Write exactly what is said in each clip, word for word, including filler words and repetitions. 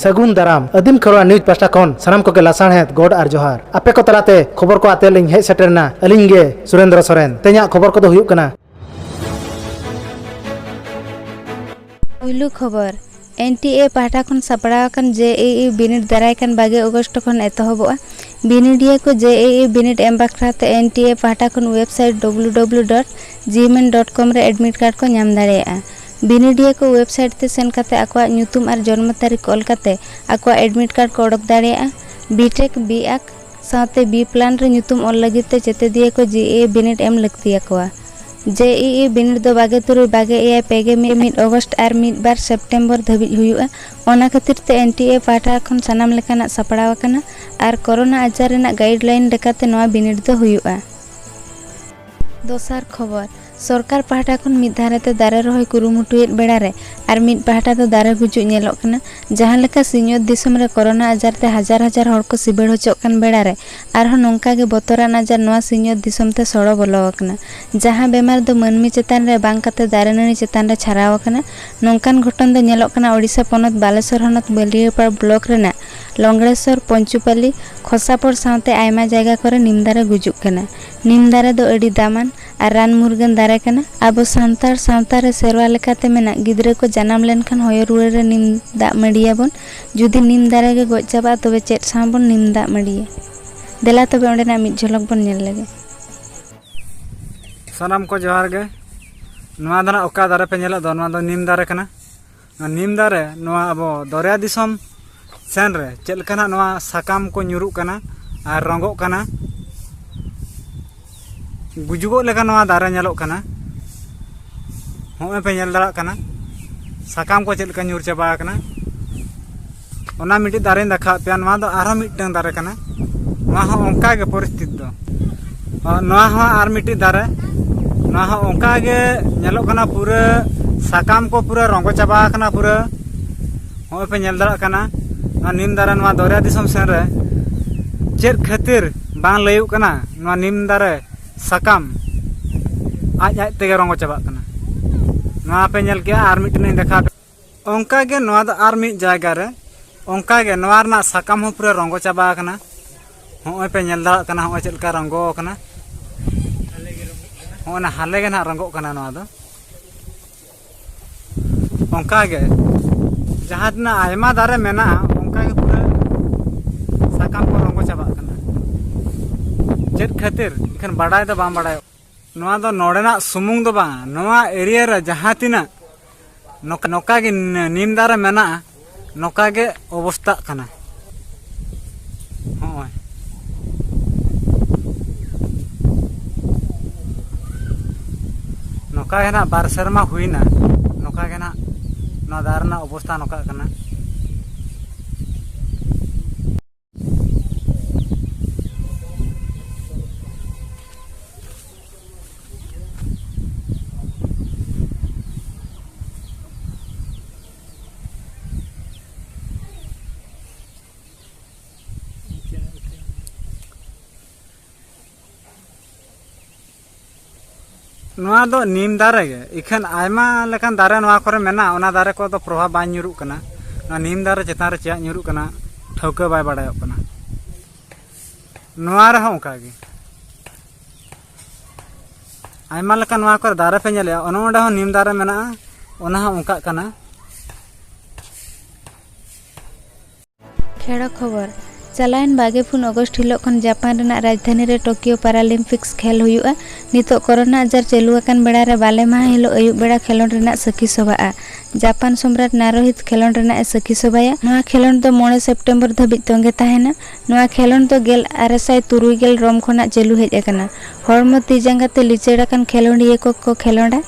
ᱥᱟᱹᱜᱩᱱ ᱫᱟᱨᱟᱢ᱾ ᱟᱹᱫᱤᱢ ᱠᱷᱮᱨᱣᱟᱲ ᱱᱤᱭᱩᱡᱽ ᱯᱟᱦᱴᱟ ᱠᱷᱚᱱ ᱥᱟᱱᱟᱢ ᱠᱚᱜᱮ ᱞᱟᱥᱟᱲᱦᱮᱫ ᱜᱚᱰ ᱟᱨ ᱡᱚᱦᱟᱨ᱾ ᱟᱯᱮ ᱠᱚ ᱛᱟᱞᱟᱛᱮ ᱠᱷᱚᱵᱚᱨ ᱠᱚ ᱟᱛᱮ ᱞᱤᱧ ᱦᱮᱡ ᱥᱮᱴᱮᱨ ᱮᱱᱟ ᱟᱹᱞᱤᱧ ᱜᱮ ᱥᱩᱨᱮᱱᱫᱨᱚ ᱥᱚᱨᱮᱱ᱾ ᱛᱮᱦᱮᱧᱟᱜ ᱠᱷᱚᱵᱚᱨ ᱠᱚᱫᱚ ᱦᱩᱭᱩᱜ ᱠᱟᱱᱟ᱾ ᱯᱩᱭᱞᱩ ᱠᱷᱚᱵᱚᱨ, ᱮᱱ ᱴᱤ ᱮ ᱯᱟᱦᱴᱟ ᱠᱷᱚᱱ ᱥᱟᱯᱲᱟᱣ ᱟᱠᱟᱱ ᱡᱮ ᱤ ᱤ ᱵᱤᱱᱤᱰ ᱫᱟᱨᱟᱭ ᱠᱟᱱ ᱵᱟᱜᱮ ᱚᱜᱚᱥᱴ ᱠᱷᱚᱱ ᱮᱛᱚᱦᱚᱵᱚᱜᱼᱟ᱾ ᱵᱤᱱᱤᱰᱤᱭᱟᱹ ᱠᱚ ᱡᱮ ᱤ ᱤ ᱵᱤᱱᱤᱰ ᱮᱢ ᱵᱟᱠᱷᱨᱟ ᱛᱮ ᱮᱱ ᱴᱤ ᱮ ᱯᱟᱦᱴᱟ ᱠᱷᱚᱱ website W W W dot gmail dot com ᱨᱮ admit card ᱠᱚ ᱧᱟᱢ ᱫᱟᱲᱮᱭᱟᱜᱼᱟ᱾ ᱵᱤᱱᱤᱰᱤᱭᱟᱹ ᱠᱚ website ᱛᱮ ᱥᱮᱱ ᱠᱟᱛᱮ ᱟᱠᱚᱣᱟᱜ ᱧᱩᱛᱩᱢ ᱟᱨ ᱡᱚᱱᱢᱚ ᱛᱟᱹᱨᱤᱠᱷ ᱚᱞ ᱠᱟᱛᱮ ᱟᱠᱚᱣᱟᱜ admit card ᱠᱚ ᱚᱰᱚᱠ ᱫᱟᱲᱮᱭᱟᱜᱼᱟ᱾ B Tech, B Arch ᱥᱟᱶᱛᱮ B plan ᱨᱮ ᱧᱩᱛᱩᱢ ᱚᱞ ᱞᱟᱹᱜᱤᱫ ᱛᱮ ᱪᱮᱛᱮᱫᱤᱭᱟᱹ ᱠᱚ ᱡᱮ ᱤ ᱤ ᱵᱤᱱᱤᱰ ᱮᱢ ᱞᱟᱹᱠᱛᱤ ᱟᱠᱚᱣᱟ᱾ ᱡᱮ ᱤ ᱤ ᱵᱤᱱᱤᱰ ᱫᱚ ᱵᱟᱜᱮ ᱛᱩᱨᱩᱭ, ᱵᱟᱜᱮ ᱮᱭᱟᱭ, ᱯᱮᱜᱮ ᱢᱤᱫ, ᱢᱤᱫ ᱚᱜᱚᱥᱴ ᱟᱨ ᱢᱤᱫ ᱵᱟᱨ ᱥᱮᱯᱴᱮᱢᱵᱚᱨ ᱫᱷᱟᱹᱵᱤᱡ ᱦᱩᱭᱩᱜᱼᱟ᱾ ᱚᱱᱟ ᱠᱷᱟᱹᱛᱤᱨ ᱛᱮ ᱮᱱ ᱴᱤ ᱮ ᱯᱟᱦᱴᱟ ᱠᱷᱚᱱ ᱥᱟᱱᱟᱢ ᱞᱮᱠᱟᱱᱟᱜ ᱥᱟᱯᱲᱟᱣ ᱟᱠᱟᱱᱟ ᱟᱨ ᱠᱳᱨᱳᱱᱟ ᱟᱡᱟᱨ ᱨᱮᱱᱟᱜ guideline ᱞᱮᱠᱟᱛᱮ ᱱᱚᱣᱟ ᱵᱤᱱᱤᱰ ᱫᱚ ᱦᱩᱭᱩᱜᱼᱟ᱾ ᱫᱚᱥᱟᱨ ᱠᱷᱚᱵᱚᱨ, ᱥᱚᱨᱠᱟᱨ ᱯᱟᱦᱴᱟ ᱠᱷᱚᱱ ᱢᱤᱫ ᱫᱷᱟᱨᱮ ᱛᱮ ᱫᱟᱨᱮ ᱨᱚᱦᱚᱭ ᱠᱩᱨᱩᱢᱩᱴᱩᱭᱮᱫ ᱵᱮᱲᱟ ᱨᱮ ᱟᱨ ᱢᱤᱫ ᱯᱟᱦᱴᱟ ᱫᱚ ᱫᱟᱨᱮ ᱜᱩᱡᱩᱜ ᱧᱮᱞᱚᱜ ᱠᱟᱱᱟ᱾ ᱡᱟᱦᱟᱸ ᱞᱮᱠᱟ ᱥᱤᱧᱚᱛ ᱫᱤᱥᱚᱢ ᱨᱮ ᱠᱳᱨᱳᱱᱟ ᱟᱡᱟᱨ ᱛᱮ ᱦᱟᱡᱟᱨ ᱦᱟᱡᱟᱨ ᱦᱚᱲ ᱠᱚ ᱥᱤᱵᱤᱲ ᱦᱚᱪᱚᱜ ᱠᱟᱱ ᱵᱮᱲᱟ ᱨᱮ ᱟᱨᱦᱚᱸ ᱱᱚᱝᱠᱟ ᱜᱮ ᱵᱚᱛᱚᱨᱟᱱ ᱟᱡᱟᱨ ᱱᱚᱣᱟ ᱥᱤᱧᱚᱛ ᱫᱤᱥᱚᱢ ᱛᱮ ᱥᱚᱲᱚ ᱵᱚᱞᱚ ᱟᱠᱟᱱᱟ᱾ ᱡᱟᱦᱟᱸ ᱵᱮᱢᱟᱨ ᱫᱚ ᱢᱟᱹᱱᱢᱤ ᱪᱮᱛᱟᱱ ᱨᱮ ᱵᱟᱝ ᱠᱟᱛᱮ ᱫᱟᱨᱮ ᱱᱟᱹᱲᱤ ᱪᱮᱛᱟᱱ ᱨᱮ ᱪᱷᱟᱨᱟᱣ ᱟᱠᱟᱱᱟ᱾ ᱱᱚᱝᱠᱟᱱ ᱜᱷᱚᱴᱚᱱ ᱫᱚ ᱧᱮᱞᱚᱜ ᱠᱟᱱᱟ ᱳᱰᱤᱥᱟ ᱯᱚᱱᱚᱛ ᱵᱟᱞᱮᱥᱚᱨ ᱦᱚᱱᱚᱛ ᱵᱟᱹᱞᱤᱭᱟᱹᱯᱟᱲ ᱵᱞᱚᱠ ᱨᱮᱱᱟᱜ ᱞᱚᱝᱜᱲᱮᱥᱚᱨ, ᱯᱚᱧᱪᱩᱯᱟᱞᱤ, ᱠᱷᱚᱥᱟᱯᱚᱲ ᱥᱟᱶᱛᱮ ᱟᱭᱢᱟ ᱡᱟᱭᱜᱟ ᱠᱚᱨᱮ ᱱᱤᱢ ᱫᱟᱨᱮ ᱜᱩᱡᱩᱜ ᱠᱟᱱᱟ᱾ ᱱᱤᱢ ᱫᱟᱨᱮ ᱫᱚ ᱟᱹᱰᱤ ᱫᱟᱢᱟᱱ ᱟᱨ ᱨᱟᱱ ᱢᱩᱨᱜᱟᱹᱱ ᱫᱟᱨᱮ ᱠᱟᱱᱟ᱾ ᱟᱵᱚ ᱥᱟᱱᱛᱟᱲ ᱥᱟᱶᱛᱟ ᱨᱮ ᱥᱮᱨᱣᱟ ᱞᱮᱠᱟᱛᱮ ᱢᱮᱱᱟᱜ, ᱜᱤᱫᱽᱨᱟᱹ ᱠᱚ ᱡᱟᱱᱟᱢ ᱞᱮᱱᱠᱷᱟᱱ ᱦᱚᱭᱚ ᱨᱩᱣᱟᱹᱲ ᱨᱮ ᱱᱤᱢ ᱫᱟᱜ ᱢᱟᱹᱰᱤᱭᱟᱵᱚᱱ᱾ ᱡᱩᱫᱤ ᱱᱤᱢ ᱫᱟᱨᱮ ᱜᱮ ᱜᱚᱡ ᱪᱟᱵᱟᱜᱼᱟ, ᱛᱚᱵᱮ ᱪᱮᱫ ᱥᱟᱶ ᱵᱚᱱ ᱱᱤᱢ ᱫᱟᱜ ᱢᱟᱹᱰᱤᱭᱟ? ᱫᱮᱞᱟ ᱛᱚᱵᱮ ᱚᱸᱰᱮᱱᱟᱜ ᱢᱤᱫ ᱡᱷᱚᱞᱚᱠ ᱵᱚᱱ ᱧᱮᱞ ᱞᱮᱜᱮ᱾ ᱥᱟᱱᱟᱢ ᱠᱚ ᱡᱚᱦᱟᱨ ᱜᱮ᱾ ᱱᱚᱣᱟ ᱫᱚ ᱱᱟᱜ ᱚᱠᱟ ᱫᱟᱨᱮ ᱯᱮ ᱧᱮᱞᱮᱫ ᱫᱚ, ᱱᱚᱣᱟ ᱫᱚ ᱱᱤᱢ ᱫᱟᱨᱮ ᱠᱟᱱᱟ᱾ ᱱᱚᱣᱟ ᱱᱤᱢ ᱫᱟᱨᱮ, ᱱᱚᱣᱟ ᱟᱵᱚ ᱫᱚᱨᱭᱟ ᱫᱤᱥᱚᱢ ᱥᱮᱱ ᱨᱮ ᱪᱮᱫ ᱞᱮᱠᱟ ᱱᱟᱜ ᱱᱚᱣᱟ ᱥᱟᱠᱟᱢ ᱠᱚ ᱧᱩᱨᱩᱜ ᱠᱟᱱᱟ ᱟᱨ ᱨᱚᱸᱜᱚᱜ ᱠᱟᱱᱟ, ᱜᱩᱡᱩᱜᱚᱜ ᱞᱮᱠᱟ ᱱᱚᱣᱟ ᱫᱟᱨᱮ ᱧᱮᱞᱚᱜ ᱠᱟᱱᱟ᱾ ᱦᱚᱸᱜᱼᱚᱭ ᱯᱮ ᱧᱮᱞ ᱫᱟᱲᱮᱭᱟᱜ ᱠᱟᱱᱟ ᱥᱟᱠᱟᱢ ᱠᱚ ᱪᱮᱫ ᱞᱮᱠᱟ ᱧᱩᱨ ᱪᱟᱵᱟ ᱟᱠᱟᱱᱟ᱾ ᱚᱱᱟ ᱢᱤᱫᱴᱤᱡ ᱫᱟᱨᱮᱧ ᱫᱮᱠᱷᱟᱣᱟᱫ ᱯᱮᱭᱟ, ᱱᱚᱣᱟ ᱫᱚ ᱟᱨᱦᱚᱸ ᱢᱤᱫᱴᱟᱝ ᱫᱟᱨᱮ ᱠᱟᱱᱟ᱾ ᱱᱚᱣᱟ ᱦᱚᱸ ᱚᱱᱠᱟ ᱜᱮ ᱯᱚᱨᱤᱥᱛᱷᱤᱛᱤ ᱫᱚ᱾ ᱱᱚᱣᱟ ᱦᱚᱸ ᱟᱨ ᱢᱤᱫᱴᱤᱡ ᱫᱟᱨᱮ, ᱱᱚᱣᱟ ᱦᱚᱸ ᱚᱱᱠᱟ ᱜᱮ ᱧᱮᱞᱚᱜ ᱠᱟᱱᱟ, ᱯᱩᱨᱟᱹ ᱥᱟᱠᱟᱢ ᱠᱚ ᱯᱩᱨᱟᱹ ᱨᱚᱸᱜᱚ ᱪᱟᱵᱟ ᱟᱠᱟᱱᱟ ᱯᱩᱨᱟᱹ᱾ ᱦᱚᱸᱜᱼᱚᱭ ᱯᱮ ᱧᱮᱞ ᱫᱟᱲᱮᱭᱟᱜ ᱠᱟᱱᱟ, ᱱᱚᱣᱟ ᱱᱤᱢ ᱫᱟᱨᱮ ᱱᱚᱣᱟ ᱫᱚᱨᱭᱟ ᱫᱤᱥᱚᱢ ᱥᱮᱱ ᱨᱮ ᱪᱮᱫ ᱠᱷᱟᱹᱛᱤᱨ ᱵᱟᱝ ᱞᱟᱹᱭᱩᱜ ᱠᱟᱱᱟ, ᱱᱚᱣᱟ ᱱᱤᱢ ᱫᱟᱨᱮ ᱥᱟᱠᱟᱢ ᱟᱡ ᱟᱡ ᱛᱮᱜᱮ ᱨᱚᱸᱜᱚ ᱪᱟᱵᱟᱜ ᱠᱟᱱᱟ᱾ ᱱᱚᱣᱟ ᱯᱮ ᱧᱮᱞ ᱠᱮᱜᱼᱟ, ᱟᱨ ᱢᱤᱫᱴᱮᱱ ᱤᱧ ᱫᱮᱠᱷᱟᱣ ᱯᱮ᱾ ᱚᱱᱠᱟ ᱜᱮ ᱱᱚᱣᱟ ᱫᱚ ᱟᱨ ᱢᱤᱫ ᱡᱟᱭᱜᱟ ᱨᱮ ᱚᱱᱠᱟ ᱜᱮ ᱱᱚᱣᱟ ᱨᱮᱱᱟᱜ ᱥᱟᱠᱟᱢ ᱦᱚᱸ ᱯᱩᱨᱟᱹ ᱨᱚᱸᱜᱚ ᱪᱟᱵᱟ ᱟᱠᱟᱱᱟ᱾ ᱦᱚᱸᱜᱼᱚᱭ ᱯᱮ ᱧᱮᱞ ᱫᱟᱲᱮᱭᱟᱜ ᱠᱟᱱᱟ, ᱦᱚᱸᱜᱼᱚᱭ ᱪᱮᱫ ᱞᱮᱠᱟ ᱨᱚᱸᱜᱚ ᱟᱠᱟᱱᱟ᱾ ᱦᱚᱸᱜᱼᱚᱭ ᱱᱟ ᱦᱟᱞᱮ ᱜᱮ ᱱᱟᱦᱟᱜ ᱨᱚᱸᱜᱚᱜ ᱠᱟᱱᱟ ᱱᱚᱣᱟ ᱫᱚ᱾ ᱚᱱᱠᱟ ᱜᱮ ᱡᱟᱦᱟᱸ ᱛᱤᱱᱟᱹᱜ ᱟᱭᱢᱟ ᱫᱟᱨᱮ ᱢᱮᱱᱟᱜᱼᱟ, ᱚᱱᱠᱟ ᱜᱮ ᱯᱩᱨᱟᱹ ᱥᱟᱠᱟᱢ ᱠᱚ ᱨᱚᱸᱜᱚ ᱪᱟᱵᱟᱜ ᱠᱟᱱᱟ᱾ ᱪᱮᱫ ᱠᱷᱟᱹᱛᱤᱨ? ᱮᱱᱠᱷᱟᱱ ᱵᱟᱰᱟᱭ ᱫᱚ ᱵᱟᱝ ᱵᱟᱰᱟᱭᱚᱜ᱾ ᱱᱚᱣᱟ ᱫᱚ ᱱᱚᱰᱮᱱᱟᱜ ᱥᱩᱢᱩᱝ ᱫᱚ ᱵᱟᱝᱟ, ᱱᱚᱣᱟ ᱮᱨᱤᱭᱟ ᱨᱮ ᱡᱟᱦᱟᱸ ᱛᱤᱱᱟᱹᱜ ᱱᱚᱝᱠᱟ, ᱱᱚᱝᱠᱟ ᱜᱮ ᱱᱤᱢ ᱫᱟᱨᱮ ᱢᱮᱱᱟᱜᱼᱟ, ᱱᱚᱝᱠᱟ ᱜᱮ ᱚᱵᱚᱥᱛᱟᱜ ᱠᱟᱱᱟ᱾ ᱦᱚᱸᱜᱼᱚᱭ ᱱᱚᱝᱠᱟ ᱜᱮ ᱱᱟᱜ ᱵᱟᱨ ᱥᱮᱨᱢᱟ ᱦᱩᱭᱱᱟ, ᱱᱚᱝᱠᱟ ᱜᱮ ᱱᱟᱜ ᱱᱚᱣᱟ ᱫᱟᱨᱮ ᱨᱮᱱᱟᱜ ᱚᱵᱚᱥᱛᱟ ᱱᱚᱝᱠᱟᱜ ᱠᱟᱱᱟ᱾ ᱱᱚᱣᱟ ᱫᱚ ᱱᱤᱢ ᱫᱟᱨᱮ ᱜᱮ, ᱤᱠᱷᱟᱹᱱ ᱟᱭᱢᱟ ᱞᱮᱠᱟᱱ ᱫᱟᱨᱮ ᱱᱚᱣᱟ ᱠᱚᱨᱮ ᱢᱮᱱᱟᱜᱼᱟ, ᱚᱱᱟ ᱫᱟᱨᱮ ᱠᱚᱫᱚ ᱯᱨᱚᱵᱷᱟᱵᱽ ᱵᱟᱭ ᱧᱩᱨᱩᱜ ᱠᱟᱱᱟ᱾ ᱱᱚᱣᱟ ᱱᱤᱢ ᱫᱟᱨᱮ ᱪᱮᱛᱟᱱ ᱨᱮ ᱪᱮᱫ ᱧᱩᱨᱩᱜ ᱠᱟᱱᱟ, ᱴᱷᱟᱹᱣᱠᱟᱹ ᱵᱟᱭ ᱵᱟᱲᱟᱭᱚᱜ ᱠᱟᱱᱟ᱾ ᱱᱚᱣᱟ ᱨᱮᱦᱚᱸ ᱚᱱᱠᱟ ᱜᱮ ᱟᱭᱢᱟ ᱞᱮᱠᱟᱱ ᱱᱚᱣᱟ ᱠᱚᱨᱮ ᱫᱟᱨᱮ ᱯᱮ ᱧᱮᱞᱮᱜᱼᱟ, ᱚᱱᱮ ᱚᱸᱰᱮ ᱦᱚᱸ ᱱᱤᱢ ᱫᱟᱨᱮ ᱢᱮᱱᱟᱜᱼᱟ, ᱚᱱᱟ ᱦᱚᱸ ᱚᱱᱠᱟᱜ ᱠᱟᱱᱟ᱾ ᱠᱷᱮᱲᱚ ᱠᱷᱚᱵᱚᱨ᱾ ᱪᱟᱞᱟᱣᱮᱱ ᱵᱟᱜᱮ ᱯᱩᱱ ᱚᱜᱚᱥᱴ ᱦᱤᱞᱳᱜ ᱠᱷᱚᱱ ᱡᱟᱯᱟᱱ ᱨᱮᱱᱟᱜ ᱨᱟᱡᱽᱫᱷᱟᱱᱤ ᱨᱮ ᱴᱳᱠᱤᱭᱳ ᱯᱟᱨᱟᱞᱤᱢᱯᱤᱠᱥ ᱠᱷᱮᱞ ᱦᱩᱭᱩᱜᱼᱟ᱾ ᱱᱤᱛᱚᱜ ᱠᱚᱨᱳᱱᱟ ᱟᱡᱟᱨ ᱪᱟᱹᱞᱩ ᱟᱠᱟᱱ ᱵᱮᱲᱟ ᱨᱮ ᱵᱟᱞᱮ ᱢᱟᱦᱟ ᱦᱤᱞᱳᱜ ᱟᱹᱭᱩᱵ ᱵᱮᱲᱟ ᱠᱷᱮᱞᱳᱰ ᱨᱮᱱᱟᱜ ᱥᱟᱹᱠᱷᱤ ᱥᱚᱵᱷᱟᱜᱼᱟ᱾ ᱡᱟᱯᱟᱱ ᱥᱚᱢᱨᱟᱴ ᱱᱟᱨᱳᱦᱤᱛ ᱠᱷᱮᱞᱳᱰ ᱨᱮᱱᱟᱜ ᱮ ᱥᱟᱹᱠᱷᱤ ᱥᱚᱵᱷᱟᱭᱟ᱾ ᱱᱚᱣᱟ ᱠᱷᱮᱞᱳᱰ ᱫᱚ ᱢᱚᱬᱮ ᱥᱮᱯᱴᱮᱢᱵᱚᱨ ᱫᱷᱟᱹᱵᱤᱡ ᱛᱚᱸᱜᱮ ᱛᱟᱦᱮᱱᱟ᱾ ᱱᱚᱣᱟ ᱠᱷᱮᱞᱳᱰ ᱫᱚ ᱜᱮᱞ ᱟᱨᱮ ᱥᱟᱭ ᱛᱩᱨᱩᱭ ᱜᱮᱞ ᱨᱳᱢ ᱠᱷᱚᱱᱟᱜ ᱪᱟᱹᱞᱩ ᱦᱮᱡ ᱟᱠᱟᱱᱟ᱾ ᱦᱚᱲᱢᱚ ᱛᱤ ᱡᱟᱸᱜᱟ ᱛᱮ ᱞᱤᱪᱟᱹᱲ ᱟᱠᱟᱱ ᱠᱷᱮᱞᱳᱰᱤᱭᱟᱹ ᱠᱚ ᱠᱚ ᱠᱷᱮᱞᱳᱰᱟ᱾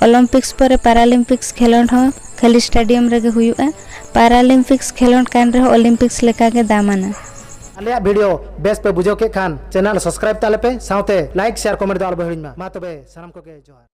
ᱚᱞᱤᱢᱯᱤᱠᱥ ᱯᱚᱨᱮ ᱯᱟᱨᱟᱞᱤᱢᱯᱤᱠᱥ ᱠᱷᱮᱞᱳᱰ ᱦᱚᱸ ᱠᱷᱟᱹᱞᱤ ᱥᱴᱮᱰᱤᱭᱟᱢ ᱨᱮᱜᱮ ᱦᱩᱭᱩᱜᱼᱟ᱾ ᱯᱟᱨᱟᱞᱤᱢᱯᱤᱠᱥ ᱠᱷᱮᱞᱳᱰ ᱠᱟᱱ ᱨᱮᱦᱚᱸ ᱚᱞᱤᱢᱯᱤᱠᱥ ᱞᱮᱠᱟᱜᱮ ᱫᱟᱢᱟᱱᱟ᱾ ᱟᱞᱮᱭᱟᱜ ᱵᱷᱤᱰᱤᱭᱳ ᱵᱮᱥ ᱯᱮ ᱵᱩᱡᱷᱟᱹᱣ ᱠᱮᱫ ᱠᱷᱟᱱ, ᱪᱮᱱᱮᱞ ᱥᱟᱵᱥᱠᱨᱟᱭᱤᱵ ᱛᱟᱞᱮ ᱯᱮ, ᱥᱟᱶᱛᱮ ᱞᱟᱭᱤᱠ, ᱥᱮᱭᱟᱨ, ᱠᱚᱢᱮᱱᱴ ᱫᱚ ᱟᱞᱚ ᱯᱮ ᱦᱤᱲᱤᱧ ᱢᱟ᱾ ᱢᱟ ᱛᱚᱵᱮ ᱥᱟᱱᱟᱢ ᱠᱚᱜᱮ ᱡᱚᱦᱟᱨ᱾